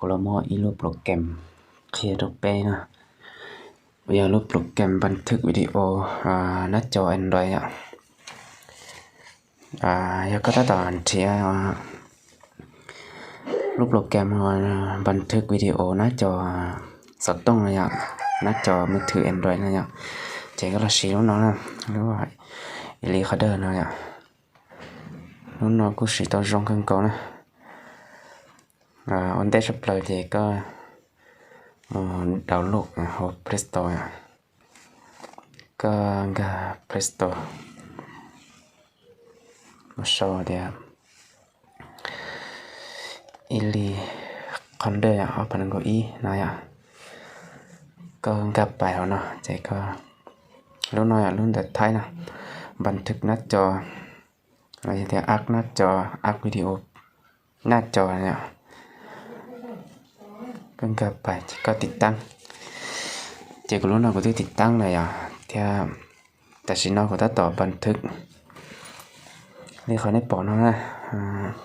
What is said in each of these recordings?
Kuv los muab ib lub program qhia rau peb na. Yog lub program npab thwj video nab co Android yom. Yog koj tab tom nrhiav lub program npab thwj video nab co xov tooj no yom, nab co mub thwm Android no yom, ces koj los siv lub no na, lub Ellie Coder no yom. Lub no kuj siv tau zoo kawg nkaus na. Ua ntej tshaj plaws ces koj mus download hauv Play Store, koj nkag Play Store mus sau tias Ellie Coder yom, ob phav nees nkaum ib no yom. Koj nkag pais hauv no ces koj, lub no yog lub ntawv Thaib no, npab thwj nab co, los yog tias app nab co, app video nab co yom. Koj nkag pais ces koj tiv taab. Ces kuv lub no kuv twb tiv taab lawm yom, thiab tam sim no kuv tab tom npab thwj li qhov nej pom no na.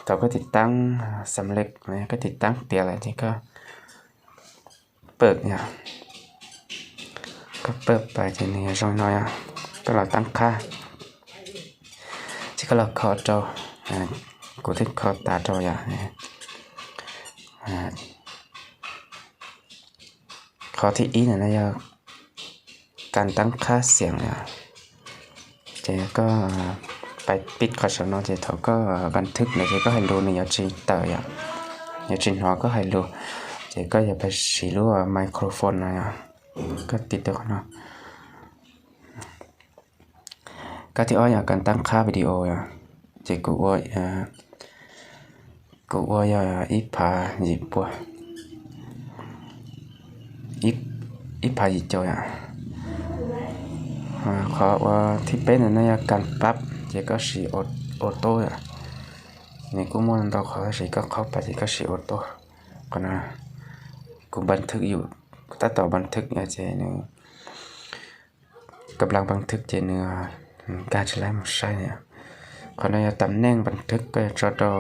Thaum koj tiv taab xam lej, koj tiv taab tiav lawm ces koj pawj yom, koj pawj pais ces nws zoo no yom. Koj los taab qhab, ces koj los kho rau, kuv twb kho tas rau yom. Qhov thib ib ntawm no yog kas taab qhab xiam yom. Ces koj pais pib qhov saum no ces thaum koj npab thwj ntawd ces koj hais lus nws yuav tsis tawm yom, yuav tsis hnov koj hais lus. Ces koj yuav pais siv lub microphone no yom, koj tiv rau qhov no. Kab thib ob yog kas taab qhab video yom, ces kuv ua, kuv ua yog ib phav yim pua, ib phav yim caum yom. Qhov ua thib peb ntawm no yog kas pab, ces koj siv auto yom. Nws kuj muaj ntau qhov tab sis koj qhaub pais ces koj siv auto. Qhov no kuv npab thwj yom, kuv tab tom npab thwj ces nws, kab npab thwj ces nws nkag tsis laib mus saib. Qhov no yog tam neej npab thwj, koj yuav tso rau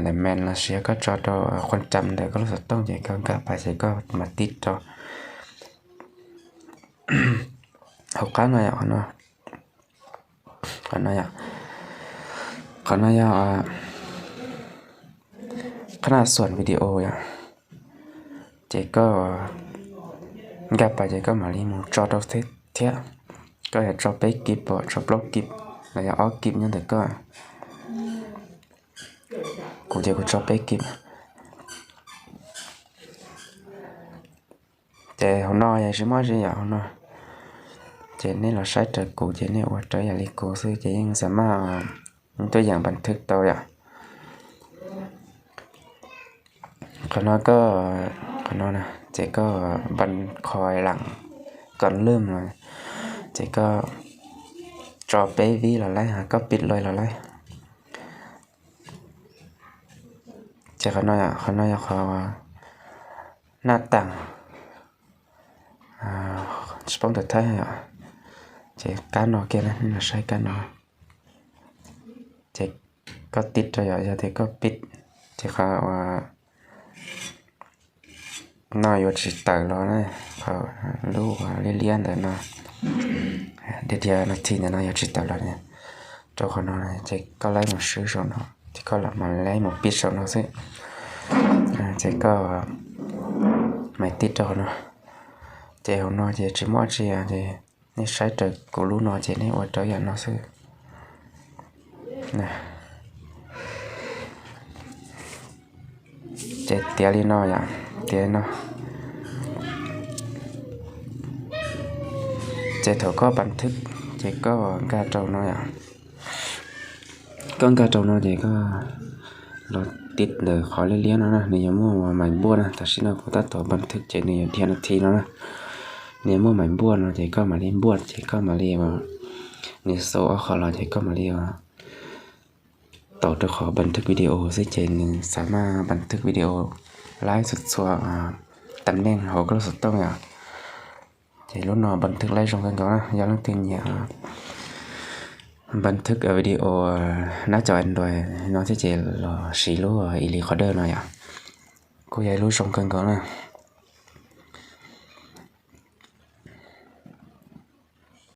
daim mes los sis koj tso rau qhuam tsam ntawm koj lub xov tooj ces koj nkag pais ces koj mam tib rau hauv qab no yom. Qhov no, qhov no yog, qhov no yog qhab naj xuam video yom. Ces koj nkag pais ces koj mam li mus tso rau thiab. Koj yuav tso peb kib pom tso plaub kib los yog ob kib nyob ntawm koj. Kuv ces kuv tso peb kib. Ces hauv no yog tsis muaj tsi yom, hauv no ces nej los saib raws kuv ces nej ua raws yam li kuv xwb ces yeej xam maj tuaj yeem npab thwj tau yom. Qhov no koj, qhov no ces koj npab kho lam kom lwj no, ces koj tso peb vib los laib, koj pib lawm los laib. Ces qhov no, qhov no yog qhov naj taam, tsis paub ntawv Thaib yom. Ces kab no kiag na, nej los saib kab no. Ces koj tib rau yom, yog tias koj pib, ces qhov no yuav tsis tawm los na, qhov lub liab liab ntawm no, dhia dhia no thi ntawm no yuav tsis tawm los. Rau qhov no ces koj laib mus swb saum no, ces koj mam laib mus pib saum no xwb. Ces koj mam tib rau qhov no. Ces hauv no ces tsis muaj tsi, ces nej saib raws kuv lub no ces nej ua raws yam no xwb. Ces tiav li no yom, tiav li no. Ces thaum koj npab thwj ces koj nkag rau no yom. Koj nkag rau no ces koj los tib ntawm qhov liab liab no na, nws yuav muaj mais npuaj na. Tam sim no kuv tab tom npab thwj ces nws yuav dhia no thi no na. Nws yuav muaj mais npuaj no ces koj mam li npuaj ces koj mam li, nws xaus ob qho los ces koj mam li taus rau qhov npab thwj video xwb ces nws xam maj npab thwj video laib txhua txhua tam neej hauv koj lub xov tooj yom. Ces lub no npab thwj laib zoo kawg nkaus na, yog leej twg nyiam npab thwj video nab co Android no thiab ces los siv lub Ellie Coder no yom. Kuj yog ib lub zoo kawg nkaus na.